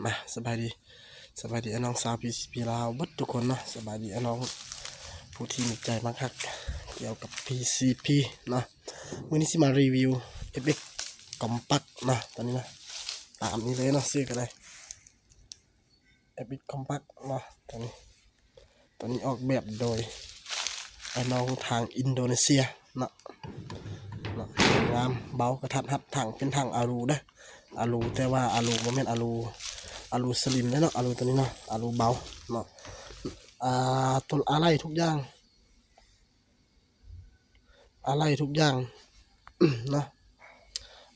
ມາ ສະບາຍດີ ສະບາຍດີອ້າຍນ້ອງຊາວ ພີຊີພີ ລາວເບິດທຸກຄົນເນາະ. ສະບາຍດີອ້າຍນ້ອງຜູ້ທີ່ມີໃຈມັກຮັກກ່ຽວກັບ ພີຊີພີ ເນາະ. ມື້ນີ້ຊິມາຣີວິວ ເອັຟເອັກ ຄອມແປັກ ເນາະ ຕົວນີ້ເນາະ. ຕາມນີ້ເລີຍເນາະ ຊື່ກໍໄດ້ ເອັຟເອັກ ຄອມແປັກ ເນາະ ຕົວນີ້. ຕົວນີ້ອອກແບບໂດຍອ້າຍນ້ອງທາງອິນໂດເນເຊຍເນາະ ເນາະ. ງາມ ເບົາ ກະທັດຮັດ. ຖັງເປັນຖັງອາລູເດີ້ ອາລູ ແຕ່ວ່າອາລູບໍ່ແມ່ນອາລູ ອາລູສະລິມເດ້ເນາະ ອາລູຕົວນີ້ເນາະ ອາລູເບົາເນາະ. ອ່າ ຕົວອາໄຫຼ່ທຸກຢ່າງ ອາໄຫຼ່ທຸກຢ່າງເນາະ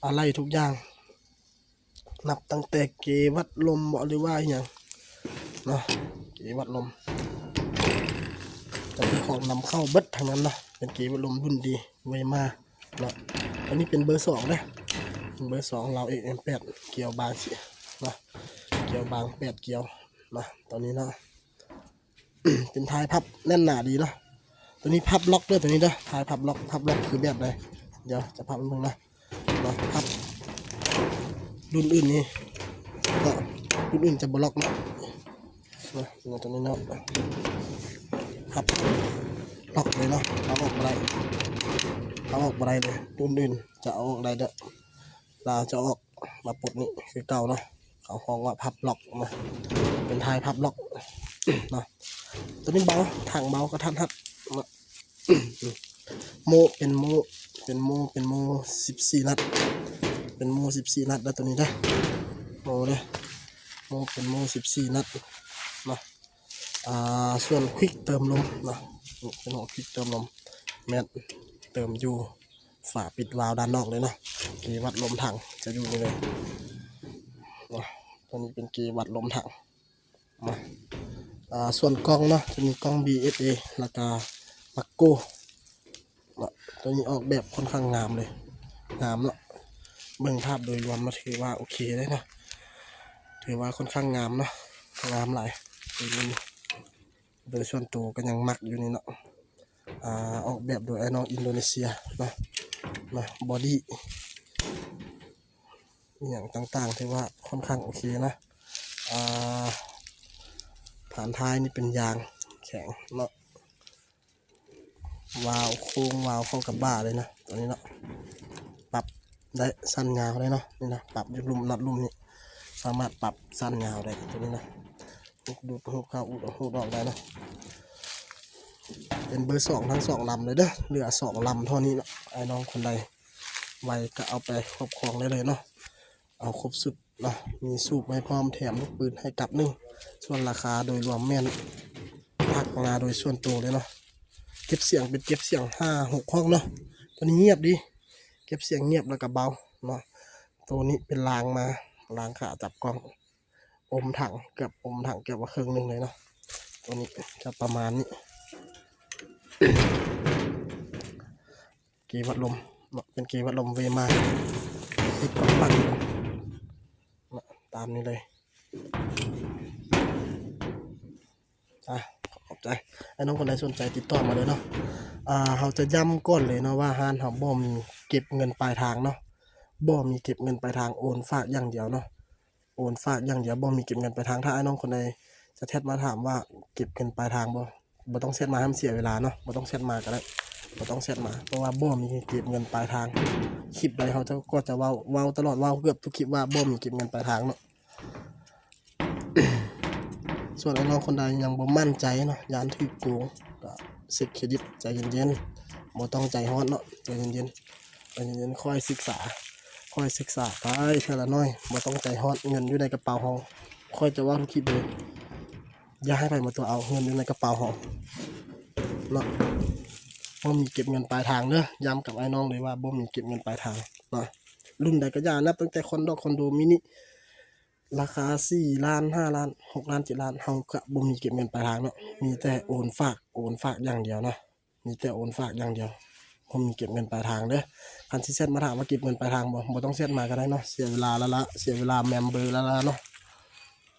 ອາໄຫຼ່ທຸກຢ່າງ ນັບຕັ້ງແຕ່ເກວັດລົມເບາະ ຫຼືວ່າອີ່ຫຍັງເນາະ ເກວັດລົມ ກໍຄືຂອງນຳເຂົ້າເບິດທັງນັ້ນເນາະ. ເປັນເກວັດລົມລຸ້ນດີ ເວມາ ເນາະ. ອັນນີ້ເປັນເບີສອງເດ້ ເປັນເບີສອງ ລາວເອັກເອັມແປດ ກຽວບາງຊິເນາະ ກຽວບາງ ແປດກຽວເນາະ ຕົວນີ້ເນາະ. ເປັນທ້າຍພັບແໜ້ນໜາດີເນາະ. ຕົວນີ້ພັບລັອກເດີ້ ຕົວນີ້ເດີ້ ທ້າຍພັບລັອກ. ພັບລັອກຄືແບບໃດ ດຽວຈະພັບໃຫ້ເບິ່ງເນາະ ເນາະ. ພັບ ລຸ້ນອື່ນນີ້ເນາະ ລຸ້ນອື່ນຈະບໍ່ລັອກເນາະ ເນາະ. ຕົວນີ້ເນາະ ພັບລັອກເລີຍເນາະ ເອົາອອກບໍ່ໄດ້ ເອົາອອກບໍ່ໄດ້ເລີຍ. ລຸ້ນອື່ນຈະເອົາອອກໄດ້ເດີ້ ລາວຈະອອກ ມາປົດນີ້ຄືເກົ່າເນາະ ເຂົາຮ້ອງວ່າພັບລັອກເນາະ ເປັນທ້າຍພັບລັອກເນາະ. ຕົວນີ້ເບົາ ຖັງເບົາ ກະທັດຮັດເນາະ. ໂມ້ ເປັນໂມ້ ເປັນໂມ້ ເປັນໂມ້ສິບສີ່ນັດ ເປັນໂມ້ສິບສີ່ນັດເດີ້ ຕົວນີ້ເດີ້ ໂມ້ເດີ້ ໂມ້ເປັນໂມ້ສິບສີ່ນັດເນາະ. ອ່າ ສ່ວນຄວິກເຕີມລົມເນາະ ເປັນຫົວຄວິກເຕີມລົມ ແມ່ນເຕີມຢູ່ຝາປິດວາວດ້ານນອກເລີຍເນາະ. ເກວັດລົມຖັງຈະຢູ່ນີ້ເລີຍເນາະ ຕົວນີ້ເປັນເກວັດລົມຖັງເນາະ. ອ່າ ສ່ວນກ່ອງເນາະ ຈະມີກ່ອງ ບີເອສເອ ແລ້ວກະປາໂກ ເນາະ. ຕົວນີ້ອອກແບບຄ່ອນຂ້າງງາມເລີຍ ງາມເນາະ. ເບິ່ງພາບໂດຍລວມມາຖືວ່າໂອເຄເລີຍເນາະ ຖືວ່າຄ່ອນຂ້າງງາມເນາະ ງາມຫຼາຍ. ໂດຍສ່ວນໂຕກໍຍັງມັກຢູ່ນີ້ເນາະ ອ່າ ອອກແບບໂດຍອ້າຍນ້ອງອິນໂດເນເຊຍເນາະ ເນາະ. ບອດີ້ ອີ່ຫຍັງຕ່າງໆ ຖືວ່າຄ່ອນຂ້າງໂອເຄນະ. ອ່າ ຖານທ້າຍນີ້ເປັນຢາງແຂງເນາະ. ວາວໂຄ້ງ ວາວເຂົ້າກັບບ່າເລີຍນະ ຕົວນີ້ເນາະ. ປັບໄດ້ສັ້ນຍາວໄດ້ເນາະ ນີ້ນະ ປັບຢູ່ລຸ່ມ ນັອດລຸ່ມນີ້ ສາມາດປັບສັ້ນຍາວໄດ້ ຕົວນີ້ນະ. ຮູດ ຮູດເຂົ້າ ຮູດອອກ ຮູດອອກໄດ້ເນາະ. ເປັນເບີສອງທັງສອງລຳເລີຍເດີ້ ເຫຼືອສອງລຳເທົ່ານີ້ເນາະ. ອ້າຍນ້ອງຄົນໃດໄວກໍເອົາໄປຄອບຄອງໄດ້ເລີຍເນາະ ເອົາຄົບຊຸດ ເນາະ ມີສູບໃຫ້ພ້ອມ ແຖມລູກປືນໃຫ້ກັບໜຶ່ງ. ສ່ວນລາຄາໂດຍລວມແມ່ນທັກມາໂດຍສ່ວນໂຕເລີຍເນາະ. ເກັບສຽງເປັນເກັບສຽງຫ້າຫົກຫ້ອງເນາະ ຕົວນີ້ງຽບດີ ເກັບສຽງງຽບແລ້ວກໍເບົາເນາະ. ຕົວນີ້ເປັນລາງມາ ລາງຂາຈັບກ້ອງ ອົມຖັງ ເກືອບອົມຖັງເກືອບວ່າເຄິ່ງໜຶ່ງເລີຍເນາະ. ຕົວນີ້ຈະປະມານນີ້ ເກວັດລົມເນາະ ເປັນເກວັດລົມເວມາ ຕິດກັບປັກເນາະ ຕາມນີ້ເລີຍ. ອ່າ ຂອບໃຈ ອ້າຍນ້ອງຄົນໃດສົນໃຈຕິດຕໍ່ມາເລີຍເນາະ. ອ່າ ເຮົາຈະຢ້ຳກ່ອນເລີຍເນາະວ່າຮ້ານເຮົາບໍ່ມີເກັບເງິນປາຍທາງເນາະ ບໍ່ມີເກັບເງິນປາຍທາງ ໂອນຝາກຢ່າງດຽວເນາະ. ໂອນຝາກຢ່າງດຽວ ບໍ່ມີເກັບເງິນປາຍທາງ. ຖ້າອ້າຍນ້ອງຄົນໃດຈະແຊັດມາຖາມວ່າເກັບເງິນປາຍທາງບໍ່ ບໍ່ຕ້ອງແຊັດມາ ໃຫ້ມັນເສຍເວລາເນາະ ບໍ່ຕ້ອງແຊັດມາກໍໄດ້ ບໍ່ຕ້ອງແຊັດມາ ເພາະວ່າບໍ່ມີເກັບເງິນປາຍທາງ. ຄລິບໃດເຮົາຈະ ກໍຈະເວົ້າ ເວົ້າຕະຫຼອດ ເວົ້າເກືອບທຸກຄລິບວ່າບໍ່ມີເກັບເງິນປາຍທາງເນາະ. ສ່ວນອ້າຍນ້ອງຄົນໃດຍັງບໍ່ໝັ້ນໃຈເນາະ ຢ້ານຖືກໂກງ ກໍເຊັກເຄຣດິດ ໃຈເຢັນໆ ບໍ່ຕ້ອງໃຈຮ້ອນເນາະ ໃຈເຢັນໆ ໃຈເຢັນໆ ຄ່ອຍສຶກສາ ຄ່ອຍສຶກສາໄປເທື່ອລະໜ້ອຍ ບໍ່ຕ້ອງໃຈຮ້ອນ. ເງິນຢູ່ໃນກະເປົາເຮົາ ຂ້ອຍຈະເວົ້າທຸກຄລິບເລີຍ ຢ່າໃຫ້ໃຜມາຕົວະເອົາ ເງິນຢູ່ໃນກະເປົາເຮົາເນາະ. ບໍ່ມີເກັບເງິນປາຍທາງເດີ້ ຢ້ຳກັບອ້າຍນ້ອງເລີຍວ່າບໍ່ມີເກັບເງິນປາຍທາງເນາະ. ລຸ້ນໃດກໍຢ່າ ນັບຕັ້ງແຕ່ຄອນດອກ ຄອນໂດມິນິ ລາຄາສີ່ລ້ານ ຫ້າລ້ານ ຫົກລ້ານ ເຈັດລ້ານ ເຮົາກະບໍ່ມີເກັບເງິນປາຍທາງເນາະ ມີແຕ່ໂອນຝາກ ໂອນຝາກຢ່າງດຽວເນາະ ມີແຕ່ໂອນຝາກຢ່າງດຽວ ບໍ່ມີເກັບເງິນປາຍທາງເດີ້. ຄັນຊິແຊັດມາຖາມວ່າເກັບເງິນປາຍທາງບໍ່ ບໍ່ຕ້ອງແຊັດມາກໍໄດ້ເນາະ ເສຍເວລາລະລະ ເສຍເວລາແມມເບີລະລະເນາະ.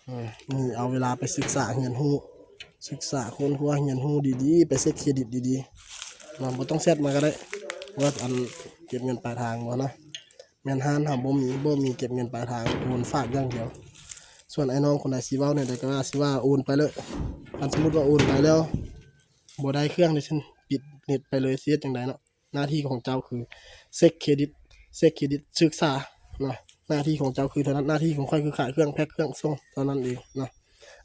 ເອີ ມີເອົາເວລາໄປສຶກສາຮຽນຮູ້ ສຶກສາຄົ້ນຄວ້າຮຽນຮູ້ດີໆ ໄປເຊັກເຄຣດິດດີໆເນາະ ບໍ່ຕ້ອງແຊັດມາກໍໄດ້ວ່າ ອັນ ເກັບເງິນປາຍທາງບໍ່ເນາະ. ແມ່ນຮ້ານເຮົາບໍ່ມີ ບໍ່ມີເກັບເງິນປາຍທາງ ໂອນຝາກຢ່າງດຽວ. ສ ສ່ວນອ້າຍນ້ອງຄົນໃດຊິເວົ້າແນວໃດກໍວ່າ ຊິວ່າໂອນໄປເລີຍ. ຄັນສົມມຸດວ່າໂອນໄປແລ້ວບໍ່ໄດ້ເຄື່ອງເດຊັ້ນ ປິດເນັດໄປເລີຍ ຊິເຮັດຈັ່ງໃດເນາະ? ໜ້າທີ່ຂອງເຈົ້າຄືເຊັກເຄຣດິດ ເຊັກເຄຣດິດ ສຶກສາເນາະ. ໜ້າທີ່ຂອງເຈົ້າຄືເທົ່ານັ້ນ ໜ້າທີ່ຂອງຂ້ອຍຄືຂາຍເຄື່ອງ ແພັກເຄື່ອງ ສົ່ງ ເທົ່ານັ້ນເອງເນາະ.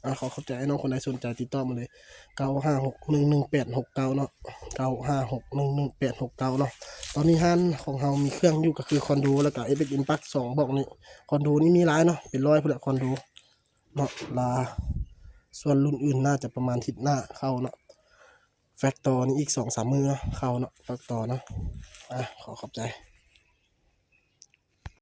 ອາ ຂໍຂອບໃຈອ້າຍນ້ອງຄົນໃດສົນໃຈຕິດຕໍ່ມາເລີຍ ເກົ້າຫ້າຫົກໜຶ່ງໜຶ່ງແປດຫົກເກົ້າເນາະ ເກົ້າຫ້າຫົກໜຶ່ງໜຶ່ງແປດຫົກເກົ້າເນາະ. ຕອນນີ້ຮ້ານຂອງເຮົາມີເຄື່ອງຢູ່ກໍຄືຄອນໂດ ແລ້ວກໍເອັຟເອັກອິນພັກສອງບອກນີ້. ຄອນໂດນີ້ມີຫຼາຍເນາະ ເປັນຮ້ອຍພຸ້ນແຫຼະຄອນໂດເນາະ ລາ ສ່ວນລຸ້ນອື່ນໜ້າຈະປະມານທິດໜ້າເຂົ້າເນາະ. ແຟັກຕໍ່ນີ້ອີກສອງສາມມື້ເນາະ ເຂົ້າເນາະ ແຟັກຕໍ່ເນາະ. ອາ ຂໍຂອບໃຈ.